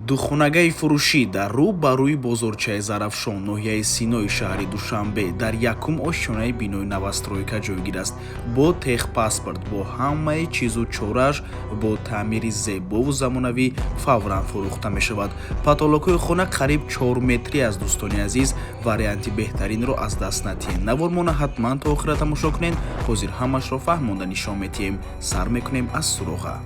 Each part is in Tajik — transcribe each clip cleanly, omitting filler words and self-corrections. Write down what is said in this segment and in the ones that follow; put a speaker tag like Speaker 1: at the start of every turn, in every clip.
Speaker 1: Духонагаи фурӯшӣ дар рӯ ба рӯи бозорчаи Зарафшон, ноҳияи Синои шаҳри Душанбе, дар якум ошёнаи бинои новостройка ҷойгир аст. Бо техпаспорт, бо ҳамаи чизу чорааш, бо таъмири зебову замонавӣ фавран фурӯхта мешавад. Потолокҳои хона қариб 4 метрӣ аст. Дӯстони азиз, варианти беҳтаринро аз даст натиҳем. Навормона ҳатман то охира тамошо кунед. Ҳозир ҳамашро фаҳмонда нишон метиҳем. Сар мекунем аз суроға.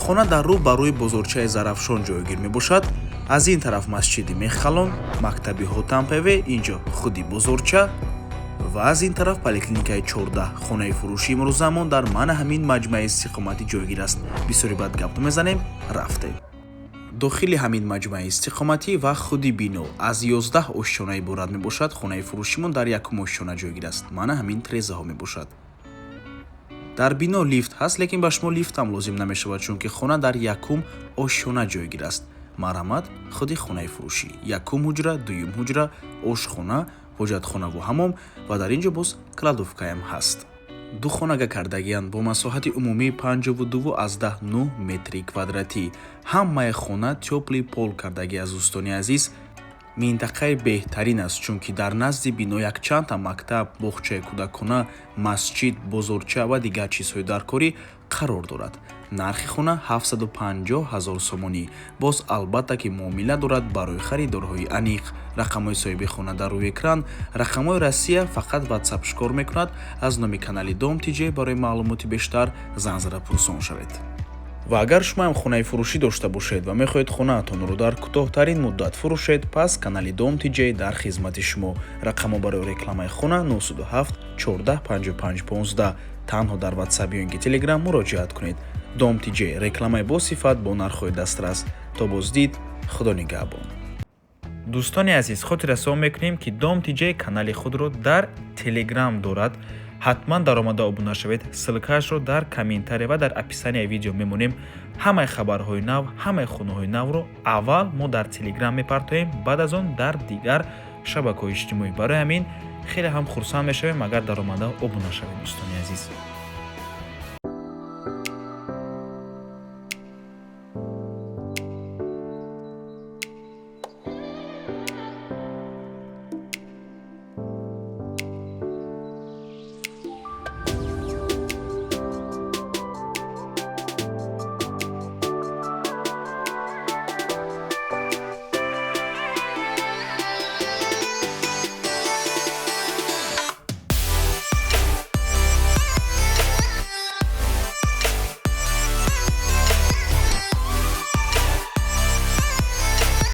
Speaker 1: Хона дар рӯ ба рӯи бозорчаи Зарафшон ҷойгир мебошад. Аз ин тараф масҷиди Мехкалон, мактаби Ҳотампеве, инҷо худи бозорча ва аз ин тараф поликлиникаи 14. Хонаи фурӯшии имрӯзамон дар мана ҳамин маҷмӯаи истиқоматӣ ҷойгир аст. Бисёри баъд гап мезанем, рафтем. Дохили ҳамин маҷмӯаи истиқоматӣ ва худи бино аз 11 ошёна иборат мебошад. Хонаи фурӯшимон дар якум ошёна ҷойгир аст. Мана ҳамин трезаҳо мебошад. Дар бино лифт ҳаст, лекин ба шумо лифтам лозим намешавад, чунки хона дар якум ошёна ҷойгир аст. Марҳамат, худи хонаи фурӯшӣ: якум ҳуҷра, дуюм ҳуҷра, ошхона, ҳоҷатхонаву ҳамом ва дар ин ҷо боз кладовкаям ҳаст. Ду хонага кардагианд бо масоҳати умумии 52,9 метри квадратӣ. Ҳамаи хона тёплый пол кардагӣ аз. Дӯстони азиз, минтақаи беҳтарин аст, чунки дар назди бино якчандта мактаб, боғчаи кӯдакона, масҷид, бозорча ва дигар чизҳои даркорӣ қарор дорад. Нархи хона 750 ҳазор сомонӣ. Боз, албатта, ки муомила дорад. Барои харидорҳои аниқ рақамҳои соҳиби хона дар рӯи экран. Рақамҳои Россия, фақат Ватсап кор мекунад. Аз номи канали Дом Тиҷ барои маълумоти бештар занг зада пурсон шавед. Ва агар шумоам хонаи фурӯшӣ дошта бошед ва мехоҳед хонаатонро дар кӯтоҳтарин муддат фурӯшед, пас канали Дом Тиҷ дар хизмати шумо. Рақамҳо барои рекламаи хона 907 14 55 15. Танҳо дар Ватсап ё ин ки Телеграм муроҷиат кунед. Дом Тиҷ: рекламаи босифат бо нархҳои дастрас. То боздид, Худо нигаҳбон.
Speaker 2: Дӯстони азиз, хотиррасон мекунем, ки Дом Тиҷ канали худро дар Телеграм дорад. Ҳатман даромада обуна шавед. Ссылкаашро дар комментария ва дар описанияи видео мемонем. Ҳамаи хабарҳои нав, ҳамаи хонаҳои навро аввал мо дар Телеграм мепартоем, баъд аз он дар дигар шабакаҳои иҷтимоӣ. Барои ҳамин хеле ҳам хурсанд мешавем, агар даромада обуна шавед, дӯстони азиз.